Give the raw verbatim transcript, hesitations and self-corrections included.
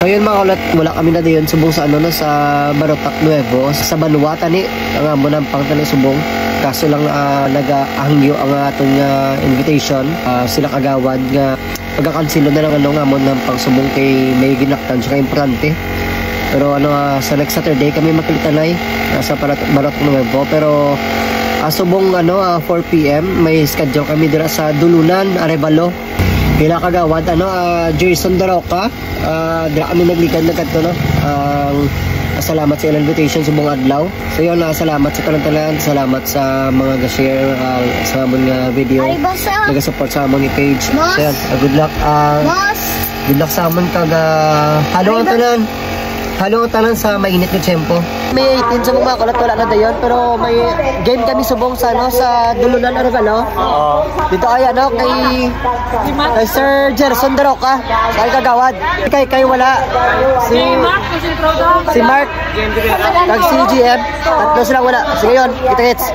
Ngayon, mga kaulot, wala kami na dayon subong sa, ano, no, sa Barotac Nuevo, sa Banwa tani, ang amo nampang tani subong. Kaso lang, ah, nagahangyo ang aton nga invitation, ah, sila kagawad nga pagkakanselo na lang, ano, nga amo nampang subong kay may ginaktan siya ka importante. Pero, ano, ah, sa next Saturday kami magkalitanay, ah, sa Barat-, Barotac Nuevo. Pero, ah, subong, ano, ah, four p m, may schedule kami dira sa Dulunan, Arevalo. Pila kagawad, ano, ah, Jason Daroca, ah, dira kami nagligad na kadto, no? Ang salamat sa ilang invitation subong adlaw. So yun, ah, salamat sa tanan-tanan, salamat sa mga ga-share, ah, sa amon nga video. Ay, basa. Nagasupport sa amon nga page. Boss. So yun, ah, good luck. Ah, Boss. Good luck sa amon kag, ah, halo ang tanan. Halo ang tanan sa mainit nga tiyempo. May eighteen sa mga kaulot, wala na dayon, pero may game kami subong sa, ano, sa Dulunan, Arevalo. Oo. Dito ay, ano, kay, kay Sir Gerson Daroca, kay kagawad. Kay, kay wala. Si, si Mark, kag si G M. Tatlo sila wala. Sige yun, kita-kits.